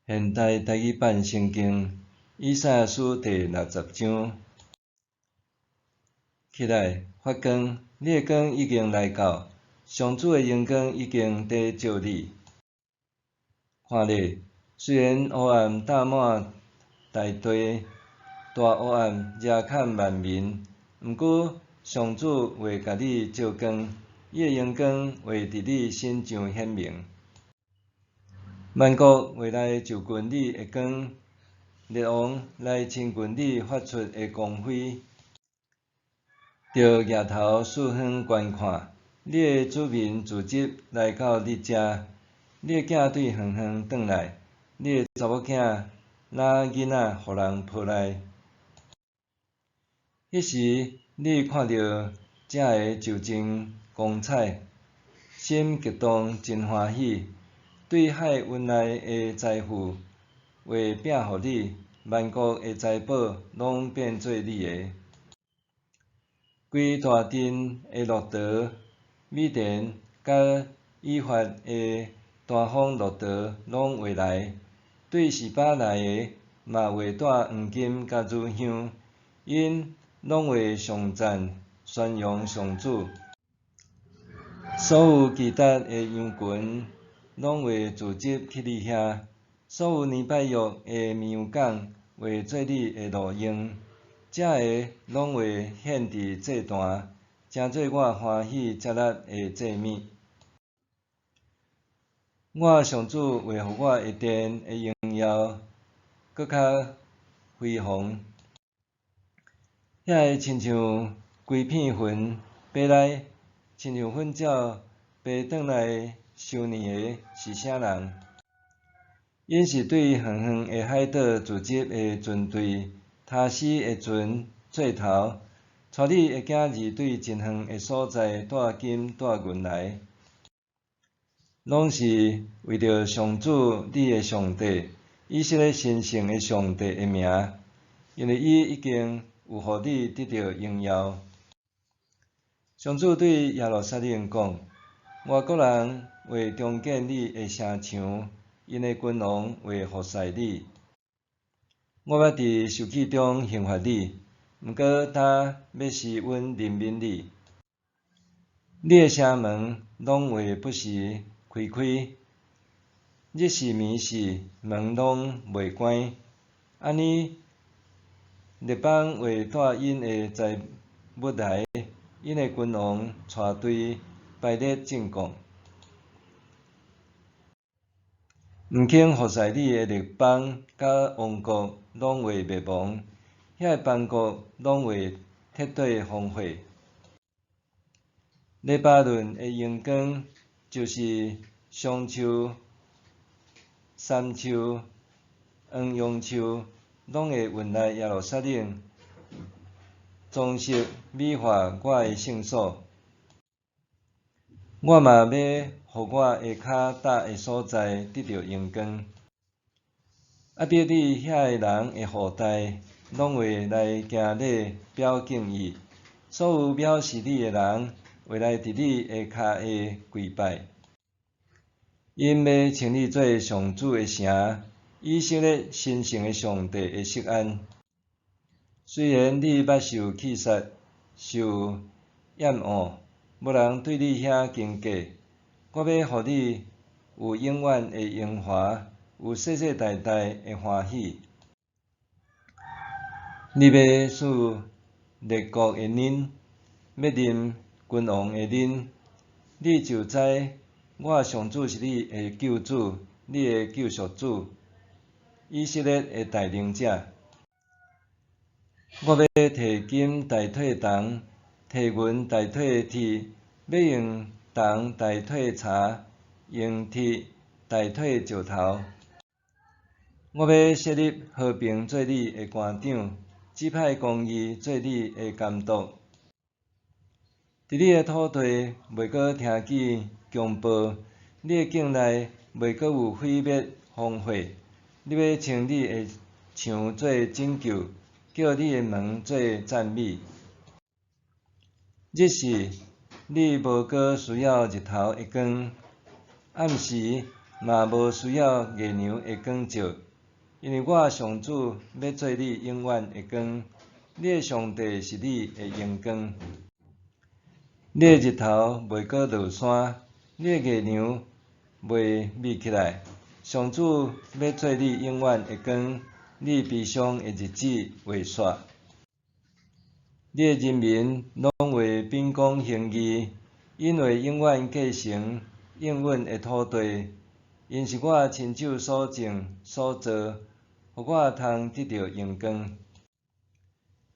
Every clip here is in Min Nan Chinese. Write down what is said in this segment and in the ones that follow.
現代台語版聖經以賽亞書第六十章。起來，發光，你的光已經來到，上主的榮光已經佇照你。看咧，雖然烏暗罩滿大地，大烏暗遮崁萬民，毋過上主會共你照光，伊的榮光會佇你身上顯明。萬國會來就近你的光，列王來親近你發出的光輝。著舉頭四方觀看，你的子民聚集來到你遮，你的囝對遠方轉來，你的查某囝攬囡仔予人抱來。彼時，你看著這个就真光彩，心激動真歡喜。對海運來的財富會摒予你，萬國的財寶攏變做你的。規大陣的駱駝，米甸佮以法的大方駱駝攏會來，對示巴來的嘛會帶黃金佮乳香，𪜶攏會頌讚宣揚上主。所有基達的羊群攏會聚集去你遐，所有尼拜約的綿羊犅會做你的路用，這个攏會獻佇祭壇，成做我歡喜接納的祭物。我上主會予我的殿的榮耀閣較輝煌。遐个親像規片雲飛來，親像糞鳥飛轉來收年的是啥人？𪜶是對遠遠的海島聚集的船隊，他施的船做頭，帶你的囝兒對真遠的所在帶金帶銀來，攏是為著上主你的上帝，以色列神聖的上帝的名，因為伊已經有予你得著榮耀。上主對耶路撒冷講：外國人會重建你的城牆，𪜶的君王會服侍你。我欲佇受氣中刑罰你，毋過今欲施恩憐憫你。你的城門攏會不時開開，日時暝時門攏袂關。按呢，列邦會帶𪜶的財物來，𪜶的君王帶隊排列進貢。毋肯服侍你的列邦佮王國攏會滅亡，遐个邦國攏會徹底荒廢。黎巴嫩的榮光就是松樹、杉樹、黃楊樹，攏會運來耶路撒冷，裝飾美化我的聖所。我嘛欲予我的跤踏的所在得著榮光。亞伯里遐个人的後代，攏會來行禮表敬意。所有藐視你的人，會來佇你的跤下跪拜。𪜶欲稱你做上主的城，以色列神聖的上帝的錫安。雖然你捌受棄殺、受厭惡，無人對你遐經過，我欲予你有永遠的榮華，有世世代代的歡喜。你欲吮列國的奶，欲啉君王的奶，你就知我上主是你的救主，你的救贖主，以色列的大能者。我欲提金代替銅，提銀代替鐵，欲用銅代替柴，用鐵代替石頭。我欲設立和平做你的官長，指派公義做你的監督。佇你的土地袂閣聽見強暴，你的境內袂閣有毀滅荒廢。你欲稱你的牆做拯救，叫你的門做讚美。日時，你無閣需要日頭的光，暗時嘛無需要月娘的光照，因為我上主欲做你永遠的光，你的上帝是你的榮光。你的日頭袂閣落山，你的月娘袂滅起來。上主欲做你永遠的光，你悲傷的日子會煞。你的人民攏會秉公行義，𪜶會永遠繼承應允的土地。𪜶是我親手所種所造，予我通得著榮光。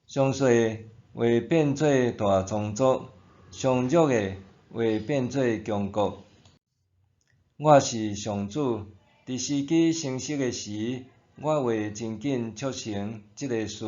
上細的會變做大宗族，上弱的會變做強國。我是上主，佇時機成熟的時，我會真緊促成這个事。